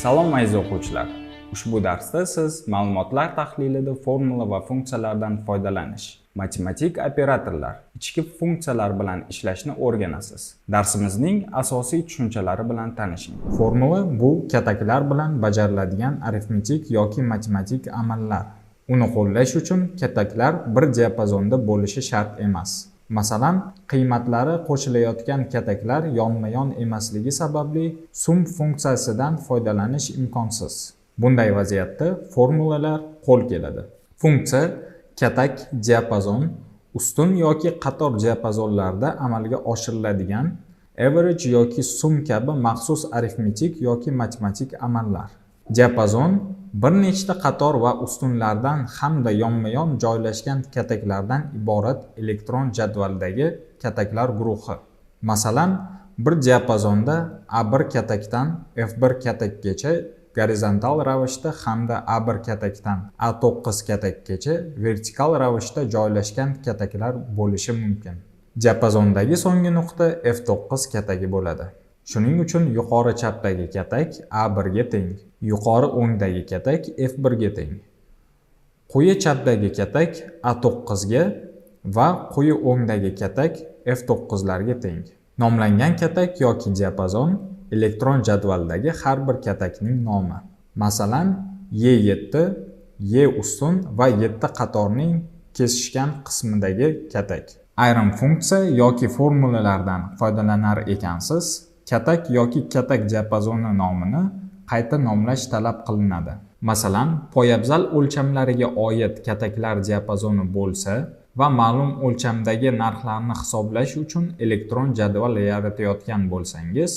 Salom, aziz o'quvchilar. Ushbu darsda siz ma'lumotlar tahlilida formula va funksiyalardan foydalanish, matematik operatorlar, ichki funksiyalar bilan ishlashni o'rganasiz. Darsimizning asosiy tushunchalari bilan tanishing. Formula bu kataklar bilan bajariladigan arifmetik yoki matematik amallar. Uni qo'llash uchun kataklar bir diapazonda bo'lishi shart emas. Masalan, qiymatlari qo'shilayotgan kataklar yonma-yon emasligi sababli sum funksiyasidan foydalanish imkonsiz. Bunday vaziyatda formulalar qo'l keladi. Funksiya katak, diapazon, ustun yoki qator diapazonlarda amalga oshiriladigan average yoki sum kabi maxsus arifmetik yoki matematik amallar. Diapazon bir nechta qator va ustunlardan hamda yonma-yon joylashgan kataklardan iborat elektron jadvaldagi kataklar guruhi. Masalan, bir diapazonda A1 katakdan F1 katakgacha gorizontal ravishda hamda A1 katakdan A9 katakgacha vertikal ravishda joylashgan kataklar bo'lishi mumkin. Diapazondagi so'nggi nuqta F9 katagi bo'ladi. Shuning uchun yuqori chapdagi katak A1 ga teng, yuqori o'ngdagi katak F1 ga teng. Quyi chapdagi katak A9 ga va quyi o'ngdagi katak F9 larga teng. Nomlangan katak yoki diapazon elektron jadvaldagi har bir katakning nomi. Masalan, E7, E ustun va 7 qatorning kesishgan qismidagi katak. Ayrim funksiya yoki formulalardan foydalanar ekansiz, katak yoki katak diapazoni nomini qayta nomlash talab qilinadi. Masalan, poyabzal o'lchamlariga oid kataklar diapazoni bo'lsa va ma'lum o'lchamdagi narxlarni hisoblash uchun elektron jadval yaratayotgan bo'lsangiz,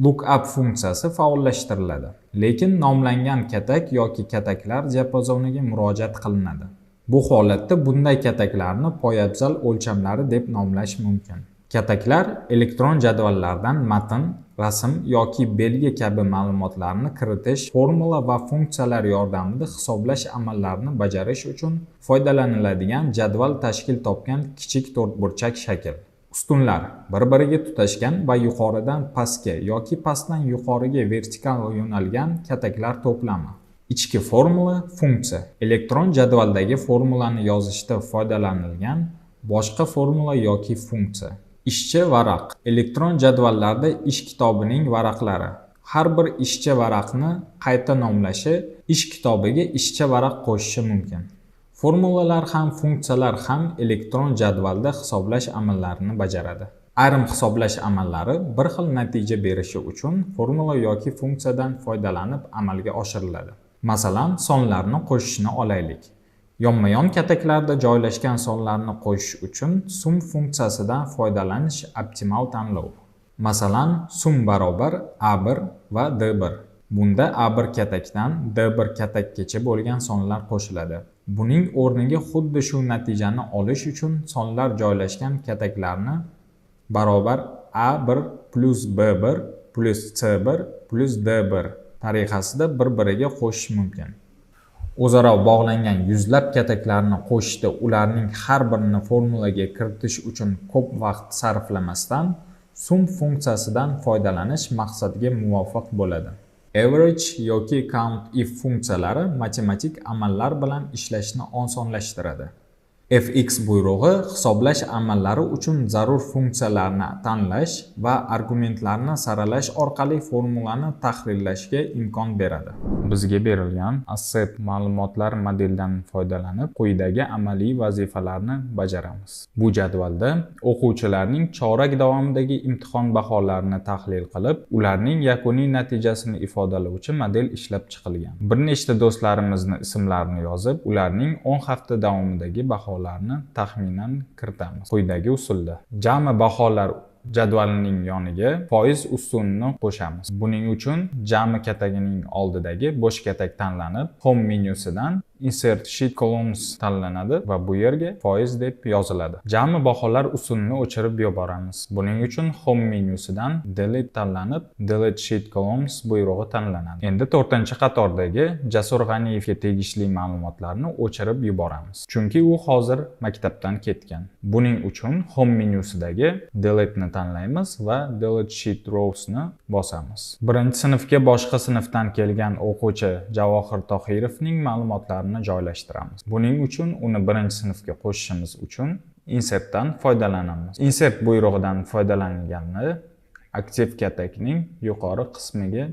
lookup funksiyasi faollashtiriladi. Lekin nomlangan katak yoki kataklar diapazoniga murojaat qilinadi. Bu holatda bunday kataklarni poyabzal o'lchamlari deb nomlash mumkin. Kataklar elektron jadvallardan matn, rasm yoki belgi kabi ma'lumotlarni kiritish, formula va funksiyalar yordamida hisoblash amallarini bajarish uchun foydalaniladigan jadval tashkil topgan kichik to'rtburchak shakl. Ustunlar bir-biriga tutashgan va yuqoridan pastga yoki pastdan yuqoriga vertikal yo'nalgan kataklar to'plami. Ichki formula funksiya. Elektron jadvaldagi formulani yozishda foydalanilgan boshqa formula yoki funksiya. Ishchi varaq. Elektron jadvallarda ish kitobining varaqlari. Har bir ishchi varaqni qayta nomlashi ish kitobiga ishchi varaq qo'shishi mumkin. Formulalar ham, funksiyalar ham elektron jadvalda hisoblash amallarini bajaradi. Ayrim hisoblash amallari bir xil natija berishi uchun formula yoki funksiyadan foydalanib amalga oshiriladi. Masalan, sonlarni qo'shishni olaylik. Yonma-yon kataklarda joylashgan sonlarni qo'shish uchun sum funksiyasidan foydalanish optimal tanlov. Masalan, sum barobar A1 va D1. Bunda A1 katakdan D1 katakkacha bo'lgan sonlar qo'shiladi. Buning o'rniga xuddi shu natijani olish uchun sonlar joylashgan kataklarni barobar A1 plus B1 plus C1 plus D1 tariqasida bir-biriga qo'shish mumkin. O'zaro bog'langan yuzlab kataklarni qo'shishda ularning har birini formulaga kiritish uchun ko'p vaqt sarflamasdan sum funksiyasidan foydalanish maqsadga muvofiq bo'ladi. Average yoki count if funksiyalari matematik amallar bilan ishlashni osonlashtiradi. Fx buyrug'i hisoblash amallari uchun zarur funksiyalarni tanlash va argumentlarni saralash orqali formulani tahrirlashga imkon beradi. Bizga berilgan Accept ma'lumotlar modelidan foydalanib, quyidagi amaliy vazifalarni bajaramiz. Bu jadvalda o'quvchilarning chorak davomidagi imtihon baholarini tahlil qilib, ularning yakuniy natijasini ifodalovchi model ishlab chiqilgan. Bir nechta do'stlarimizni ismlarini yozib, ularning 10 hafta davomidagi baholarini taxminan kiritamiz. Quyidagi usulda jami baholar jadvalining yoniga foiz ustunini qo'shamiz. Buning uchun jami katagining oldidagi bo'sh katak tanlanib, Home menyusidan Insert Sheet Columns tanlanadi va bu yerga foiz deb yoziladi. Jami baholar ustunini o'chirib yuboramiz. Buning uchun Home menyusidan Delete tanlanib, Delete Sheet Columns buyrug'i tanlanadi. Endi 4-qatordagi Jasur G'aniyevga tegishli ma'lumotlarni o'chirib yuboramiz. Chunki u hozir maktabdan ketgan. Buning uchun Home menyusidagi Delete ni tanlaymiz va Delete Sheet Rowsni bosamiz. Birinchi sinfga boshqa sinfdan kelgan o'quvchi Javohir Tohirovning ma'lumotlarini joylashtiramiz. Buning uchun uni birinchi sinfga qo'shishimiz uchun Insertdan foydalanamiz. Insert buyrug'idan foydalanilganda aktiv katakning yuqori qismiga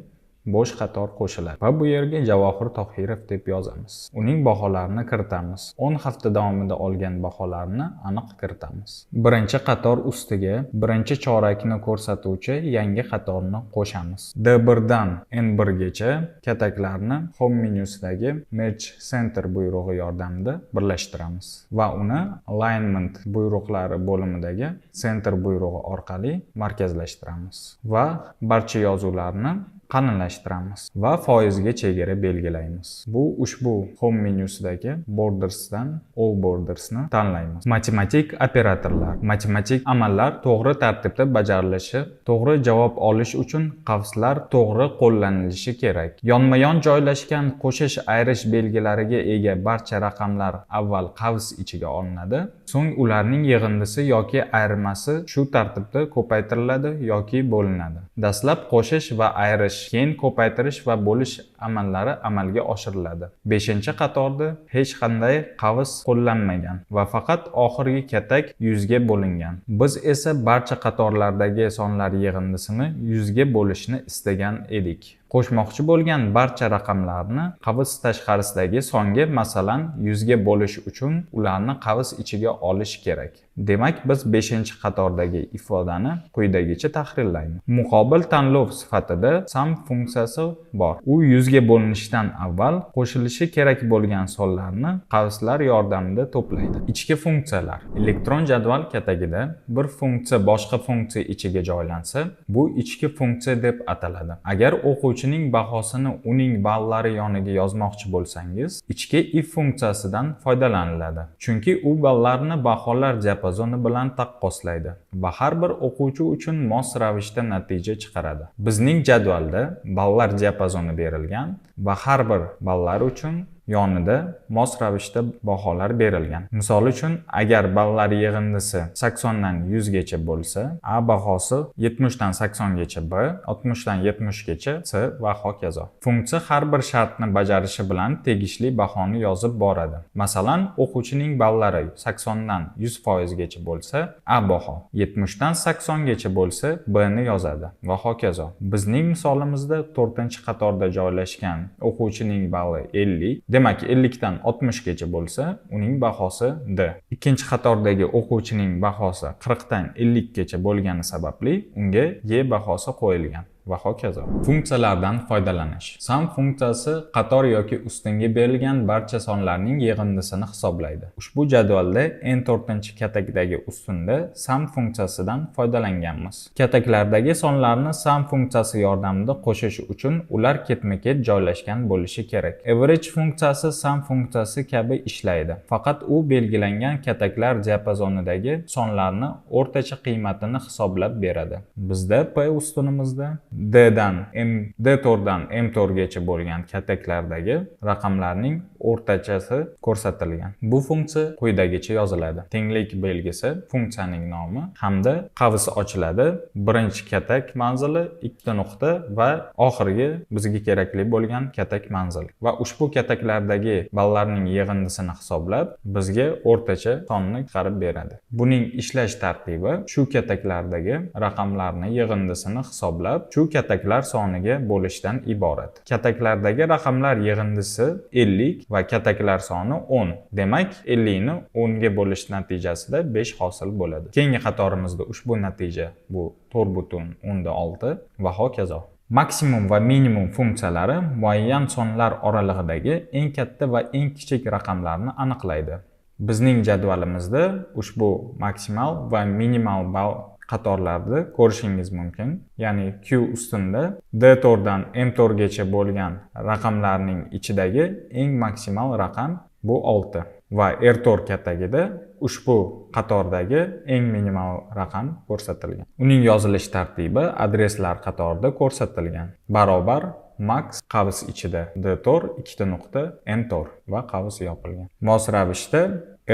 bo'sh qator qo'shiladi va bu yerga Javohir Tohirov deb yozamiz. Uning baholarini kiritamiz. 10 hafta davomida olgan baholarini aniq kiritamiz. Birinchi qator ustiga birinchi chorakni ko'rsatuvchi yangi qatorni qo'shamiz. D1 dan N1 gacha kataklarni Home menyusidagi Merge Center buyrug'i yordamida birlashtiramiz va uni Alignment buyruqlari bo'limidagi Center buyrug'i orqali markazlashtiramiz va barcha yozuvlarni qalinlashtiramiz va foizga chegara belgilaymiz. Bu ushbu Home menyusidagi Bordersdan All Bordersni tanlaymiz. Matematik operatorlar. Matematik amallar to'g'ri tartibda bajarilishi, to'g'ri javob olish uchun qavslar to'g'ri qo'llanilishi kerak. Yonma-yon joylashgan qo'shish ayirish belgilariga ega barcha raqamlar avval qavs ichiga olinadi, so'ng ularning yig'indisi yoki ayirmasi shu tartibda ko'paytiriladi yoki bo'linadi. Dastlab qo'shish va ayirish, keyin ko'paytirish va bo'lish amallari amalga oshiriladi. 5-qatorda hech qanday qavs qo'llanmagan va faqat oxirgi katak 100 ga bo'lingan. Biz esa barcha qatorlardagi sonlar yig'indisini 100 ga bo'lishni istagan edik. Qo'shmoqchi bo'lgan barcha raqamlarni qavs tashqarisidagi songa, masalan, 100 ga bo'lish uchun ularni qavs ichiga olish kerak. Demak, biz 5-qatordagi ifodani quyidagicha tahrirlaymiz. Muqobil tanlov sifatida sum funksiyasi bor. U 100 ga bo'linishdan avval qo'shilishi kerak bo'lgan sonlarni qavslar yordamida to'playdi. Ichki funksiyalar. Elektron jadval katagida bir funksiya boshqa funksiya ichiga joylansa, bu ichki funksiya deb ataladi. Agar o'quvchining bahosini uning ballari yoniga yozmoqchi bo'lsangiz, ichki if funksiyasidan foydalaniladi. Chunki u ballarni baholar diapazoni bilan taqqoslaydi va har bir o'quvchi uchun mos ravishda natija chiqaradi. Bizning jadvalda ballar diapazoni berilgan va har bir ballar uchun yonida mos ravishda baholar berilgan. Misol uchun, agar ballar yig'indisi 80 dan 100 gacha bo'lsa, A bahosi 70 dan 80 gacha B, 60 dan 70 gacha C va hokazo. Funksiya har bir shartni bajarishi bilan tegishli bahoni yozib boradi. Masalan, o'quvchining ballari 80 dan 100% gacha bo'lsa, A baho, 70 dan 80 gacha bo'lsa, B ni yozadi va hokazo. Bizning misolimizda 4-qatorda joylashgan o'quvchining balli 50, demak 50 dan 60 gacha bo'lsa, uning bahosi D. 2-qatordagi o'quvchining bahosi 40 dan 50 gacha bo'lgani sababli unga E bahosi qo'yilgan va hokazo. Funksiyalardan foydalanish. Sum funksiyasi qator yoki ustunga berilgan barcha sonlarning yig'indisini hisoblaydi. Ushbu jadvalda N4-katakdagi ustunda sum funksiyasidan foydalanganmiz. Kataklardagi sonlarni sum funksiyasi yordamida qo'shish uchun ular ketma-ket joylashgan bo'lishi kerak. Average funksiyasi sum funksiyasi kabi ishlaydi. Faqat u belgilangan kataklar diapazonidagi sonlarni o'rtacha qiymatini hisoblab beradi. Bizda P ustunimizda D4 dan M4 gacha bo'lgan kataklardagi raqamlarning o'rtachasi ko'rsatilgan. Bu funksiya quyidagicha yoziladi. Tenglik belgisi, funksiyaning nomi hamda qavs ochiladi. Birinchi katak manzili, ikkita nuqta va oxirgi bizga kerakli bo'lgan katak manzili. Va ushbu kataklardagi ballarning yig'indisini hisoblab, bizga o'rtacha sonni chiqarib beradi. Buning ishlash tartibi shu kataklardagi raqamlarni yig'indisini hisoblab, shu kataklar soniga bo'lishdan iborat. Kataklardagi raqamlar yig'indisi 50 va kataklar soni 10. Demak, 50 ni 10 ga bo'lish natijasida 5 hosil bo'ladi. Keyingi qatorimizda ushbu natija bu 4.6 va hokazo. Maksimum va minimum funksiyalari muayyan sonlar oralig'idagi eng katta va eng kichik raqamlarni aniqlaydi. Bizning jadvalimizda ushbu maksimal va minimal ball qatorlarni ko'rishingiz mumkin. Ya'ni Q ustunda D4 dan M4 gacha bo'lgan raqamlarning ichidagi eng maksimal raqam Bu 6 va R4 katagida ushbu qatordagi eng minimal raqam ko'rsatilgan. Uning yozilish tartibi adreslar qatorida ko'rsatilgan. Barobar max qavs ichida D4 ikkita nuqta M4 va qavs yopilgan. Mos ravishda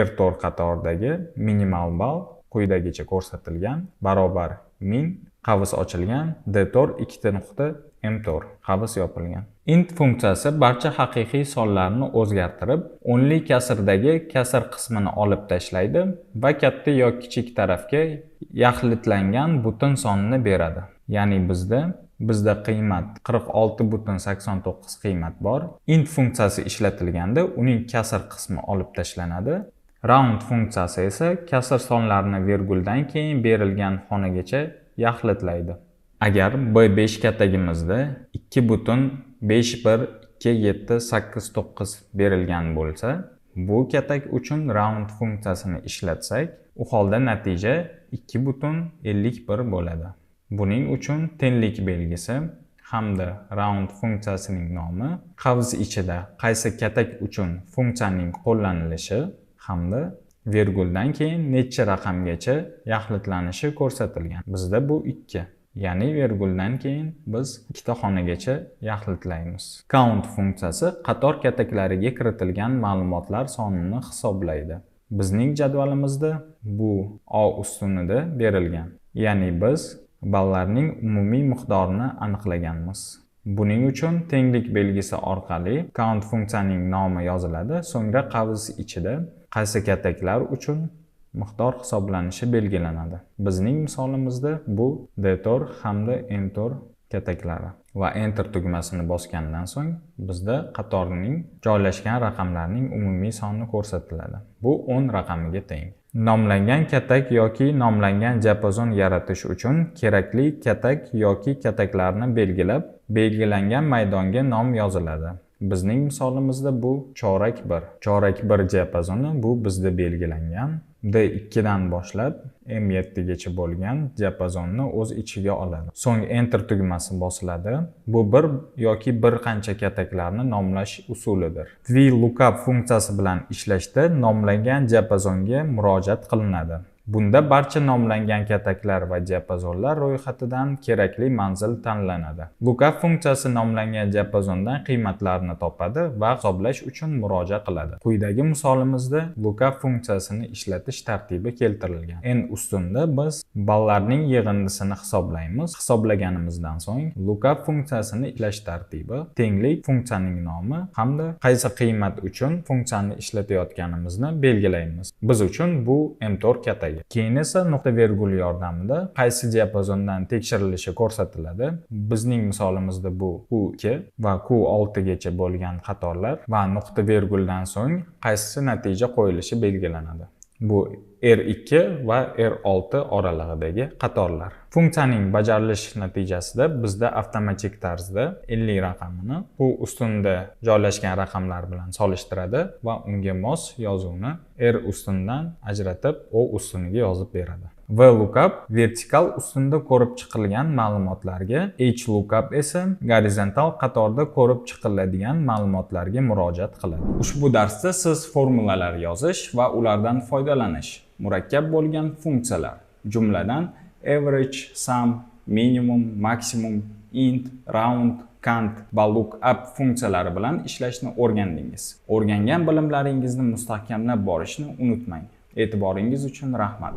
R4 qatoridagi minimal ball quyidagicha ko'rsatilgan. Barobar min qavs ochilgan D4 ikkita nuqta M4 qavs yopilgan. Int funksiyasi barcha haqiqiy sonlarni o'zgartirib, o'nli kasrdagi kasr qismini olib tashlaydi va katta yoki kichik tarafga yaxlitlangan butun sonni beradi. Ya'ni bizda qiymat 46,89 qiymat bor. Int funksiyasi ishlatilganda uning kasr qismi olib tashlanadi. Round funksiyasi esa kasr sonlarni verguldan keyin berilgan xonagacha yaxlitlaydi. Agar B5 katagimizda 2,512 789 berilgan bo'lsa, bu katak uchun round funksiyasini ishlatsak, u holda natija 2,51 bo'ladi. Buning uchun tenlik belgisi hamda round funksiyasining nomi, qavs ichida qaysi katak uchun funksiyaning qo'llanilishi hamda verguldan keyin necha raqamgacha yaxlitlanishi ko'rsatilgan. Bizda bu 2. Ya'ni verguldan keyin biz ikkita xonagacha yaxlitlaymiz. Count funksiyasi qator kataklariga kiritilgan ma'lumotlar sonini hisoblaydi. Bizning jadvalimizda bu O ustunida berilgan. Ya'ni biz ballarning umumiy miqdorini aniqlaganmiz. Buning uchun tenglik belgisi orqali count funksiyaning nomi yoziladi, so'ngra qavs ichida qaysi kataklar uchun miqdor hisoblanishi belgilanadi. Bizning misolimizda bu D4 hamda M4 kataklari va enter tugmasini bosgandan so'ng bizda qatorning joylashgan raqamlarning umumiy soni ko'rsatiladi. Bu 10 raqamiga teng. Nomlangan katak yoki nomlangan diapazon yaratish uchun kerakli katak yoki kataklarni belgilab, belgilangan maydonga nom yoziladi. Bizning misolimizda bu chorak 1. Chorak 1 diapazoni bu bizda belgilangan D2 dan boshlab M7 gacha bo'lgan diapazonni o'z ichiga oladi. So'ng enter tugmasi bosiladi. Bu bir yoki bir qancha kataklarni nomlash usulidir. VLOOKUP funksiyasi bilan ishlashda nomlangan diapazonga murojaat qilinadi. Bunda barcha nomlangan kataklar va diapazonlar ro'yxatidan kerakli manzil tanlanadi. Lookup funksiyasi nomlangan diapazondan qiymatlarni topadi va hisoblash uchun murojaat qiladi. Quyidagi misolimizda lookup funksiyasini ishlatish tartibi keltirilgan. N ustunda biz ballarning yig'indisini hisoblaymiz. Hisoblaganimizdan so'ng lookup funksiyasini ishlash tartibi tenglik funksiyaning nomi hamda qaysi qiymat uchun funksiyani ishlatayotganimizni belgilaymiz. Biz uchun bu M4 katagi. Keyin esa nuqta vergul yordamida qaysi diapazondan tekshirilishi ko'rsatiladi. Bizning misolimizda bu Q2 va Q6 gacha bo'lgan qatorlar va nuqta verguldan so'ng qaysi natija qo'yilishi belgilanadi. Bu R2 va R6 oralig'idagi qatorlar. Funksiyaning bajarilish natijasida bizda avtomatik tarzda 50 raqamini bu ustunda joylashgan raqamlar bilan solishtiradi va unga mos yozuvni R ustundan ajratib O ustuniga yozib beradi. VLOOKUP vertikal ustunda ko'rib chiqilgan ma'lumotlarga, HLOOKUP esa gorizontal qatorda ko'rib chiqiladigan ma'lumotlarga murojaat qiladi. Ushbu darsda siz formulalar yozish va ulardan foydalanish, murakkab bo'lgan funksiyalar, jumladan average, sum, minimum, maksimum, int, round, count va lookup funksiyalari bilan ishlashni o'rgandingiz. O'rgangan bilimlaringizni mustahkamlab borishni unutmang. E'tiboringiz uchun rahmat.